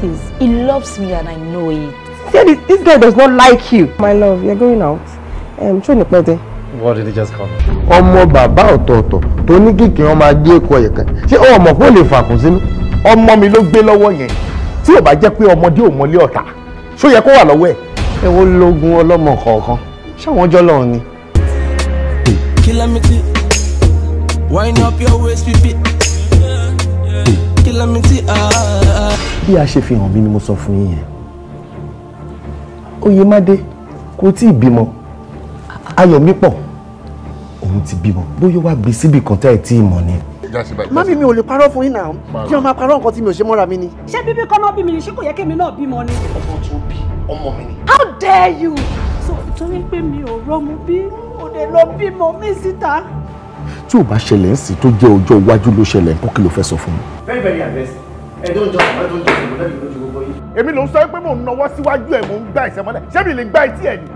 Is, he loves me and I know it. See, this guy does not like you. My love, you're going out. Ṣó ní pẹ́ dé. What did he just call me? Ọmọ bàbá ọ̀tọ̀ọ̀tọ̀ tó ní kìkì wọn máa gbé ẹ̀kọ́ ẹ̀kan, ṣé ọmọ kò lè fàkùn sínú? Ọmọ mi ló gbé lọ́wọ́ yẹn, tí ò bá jẹ́ pé ọmọdé ò mọlé ọ̀tá, ṣó yẹ kó wà lọ́wọ́ ẹ̀? Ẹ wo lógun ọlọ́mọ kọ̀ọ̀kan, ṣáwọn jọ́ lọ́run ni. Calamity, wind up your waist, pipi. Calamity, ah. Bí a ṣe fi hàn mí ni mo sọ fún yín yẹn. Oyèmádé kò tí ì bímọ. Ayọ̀mípọ̀ òun ti bímọ. Bóyá wàá gbé síbì kan tẹ́ ẹ̀ tí ì mọ̀ ni. Mami, mi ò lè parọ́ fún yín náà, kí wọ́n máa parọ́ nǹkan tí mi ò ṣe mọ́ra mi ni. Ṣé bíbí kọ́ náà bí mi ni, ṣé kò yẹ kémi náà bímọ ni? Ọmọ tó bí ọmọ mi ni. How dare you? So torí pé mi ò rọ́mú bí mo lè lọ bímọ mi síta. Tí ò bá ṣẹlẹ̀ ń sìn tó jẹ́ ọjọ́ iwájú ló ṣẹlẹ̀ ń kó, kí ló fẹ́ sọ fún mi? Very very aggressive. Ẹ don't judge, ẹ don't judge, mo lẹ́bi lójú gbogbo yín. Èmi ló ń sọ pé mò ń nawọ́ síwájú ẹ̀, mò ń gbá ìṣẹ́ mọ́lẹ̀, ṣé mi lè gbá etí ẹ̀ ni?